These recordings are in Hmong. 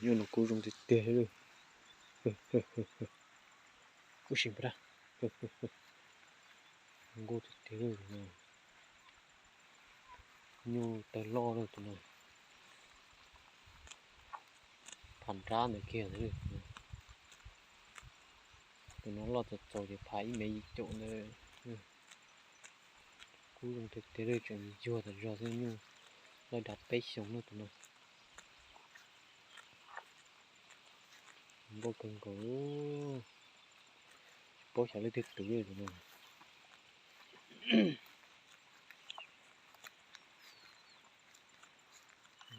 Nyuj no kuj zoo tiag tiag li. Ub sim pab, nkauj tiag tiag li no. Nyuj tawg loj li tus no. Pham nrab ntawd kiag li. Tus no loj txaus txaus ces pham ib mev yim caum ntawd. Kuj zoo tiag tiag li, tseem yuag tas zog xwb, nyuj loj dav peb xyoos na tus no. Nkauj kawg nkaus, tsis paub xyov leej twg tus li tus no.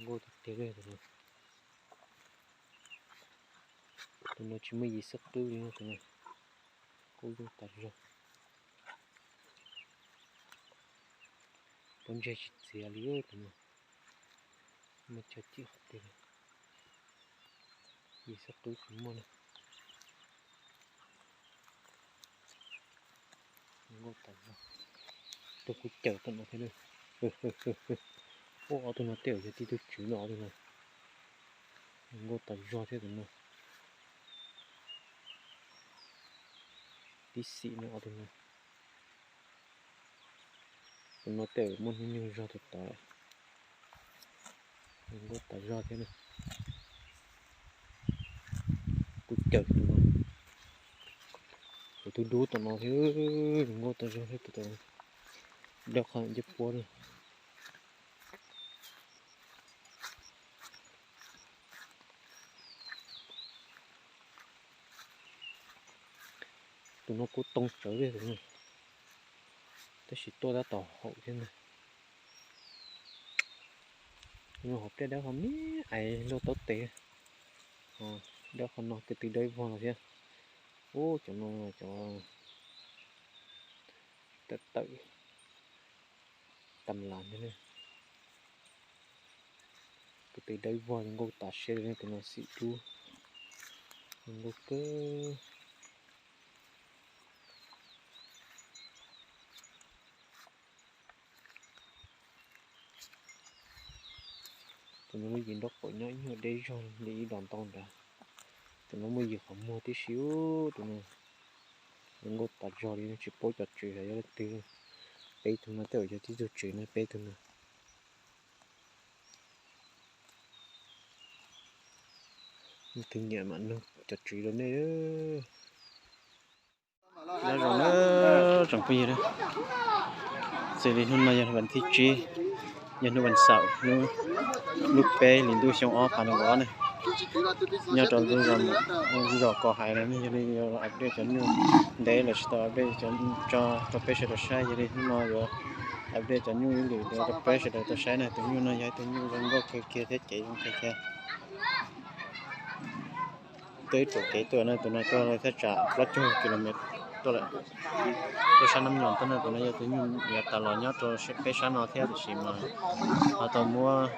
Nkauj tiag tiag li tus no. Tus no tsis muaj yim xab qwb li no tus no. Kuj zoo tas zog. Pob ntseg tsis txiav li tus no. Muaj chaw cim qhov twg li. Yim xab qwb tsis muaj na. Nkauj tas zog. Tus kuj cawm tom no thiab na. Ua ob tug no tej zaum yog tib tug tswv no ob tug no. Nkauj tas zog thiab tus no. Tib xim no ob tug no. Tus no tej zaum muaj hnub nyoog zog tus tod. Nkauj tas zog thiab na. Kuj cawm tus no. Tus dub tom no thiab, nkauj tas zog thiab tus tod. Dawb qhov ncauj puab na. Tus no kuj too tsawv li tus no, tab sis tuaj tab tom haum thiab ntag. Tus no hauv pliaj dawb qhov me ais luaj taub tes, dawb qhov no ko tw dawb vog no thiab. Ub, cov no cov tawm tawm tam las ntag. Ko tw dawb vog zoo nkauj tas siab li, tus no xim dub, zoo nkauj kawg. Tus no muaj yim nraub qaum nyob ib nyuag deb zog li ib dos ntau nrad. Tus no muaj yim qhov muag tib si. Tus no zoo nkauj tas zog li, tsis paub cov tswv xyov yog leej twg. Peb tug no tej zaum yog tib tug tswv na, peb tug no. Leej twg nyiam mam nug cov tswv rau nej. Nyob zoo na tsoom phooj ywg, xws li hnub no yog vas thib tsib, yog hnub vas xaum, hnub lub peb hlis ntuj xyoo ob phav nees nkaum ob na. Nyob rau lub zos Kos Hais no yog li yuav update cov nyuj ntev lawm tsis tau update tso rau peb sawv daws saib, yog li hnub no yuav update cov nyuj ib lwm rau peb sawv daws tau saib na. Tus nyuj no yog ib tug nyuj zoo nkauj kawg kiag thiab cev zoo kawg kiag. Tuaj ib tsoom kev tuaj no, tus no tuaj li thaj tsam plaub caug kilomev tuaj lawm, tuaj sab Nab Nyoos tuaj na. Tus no yog tus nyuj yav tas los nyob rau peb sab no thiab, tiam sis mas ho tau muab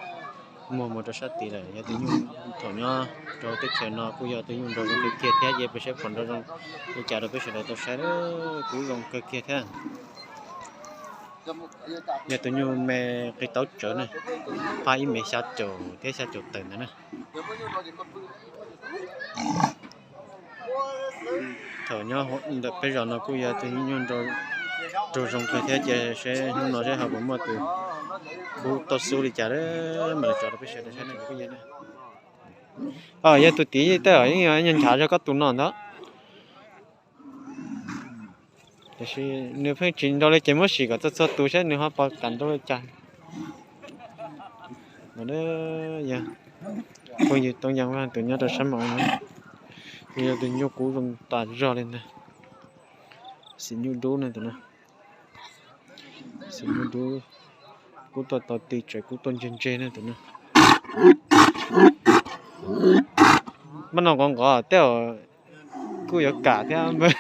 muag mus rau sab tid lawm. Yog tus nyuj thaum nyob rau teb chaws no kuj yog tus nyuj nraug zoo kawg kiag thiab, ces peb saib pom nraug zoo li cas rau peb sawv daws tau saib, kuj zoo kawg kiag thiab. Yog tus nyuj me qi taub tsawv na, phaj ib mev xya caum thiab xya caum tawm ntawd na. Thaum nyob ntawm peb zos no kuj yog tus nyuj nraug zoo kawg thiab, ces seb hnub no seb ho puas muaj tus kub toj xub li cas mam li tso rau peb sawv daws saib na. Yog tus tid tej zaum yeej nchav zog koj tus no ntag. Tiam sis nws pheej tsis nrau li ces muab sim kom txog txog tus saib nws ho puas kam nrau li cas. Yog phooj ywg Toob Yaj Vaj tus nyob rau sab Moos no, yog tus nyuj kub zoo tas zog li ntag. Xim nyuj dub ne tus no. Xim nyuj dub, kub tuaj tau ti tsawv, kub tuaj ntseg ntseg ne tus no. Maj no nqov nqov tej zaum kuj yuav kam thiab npawg.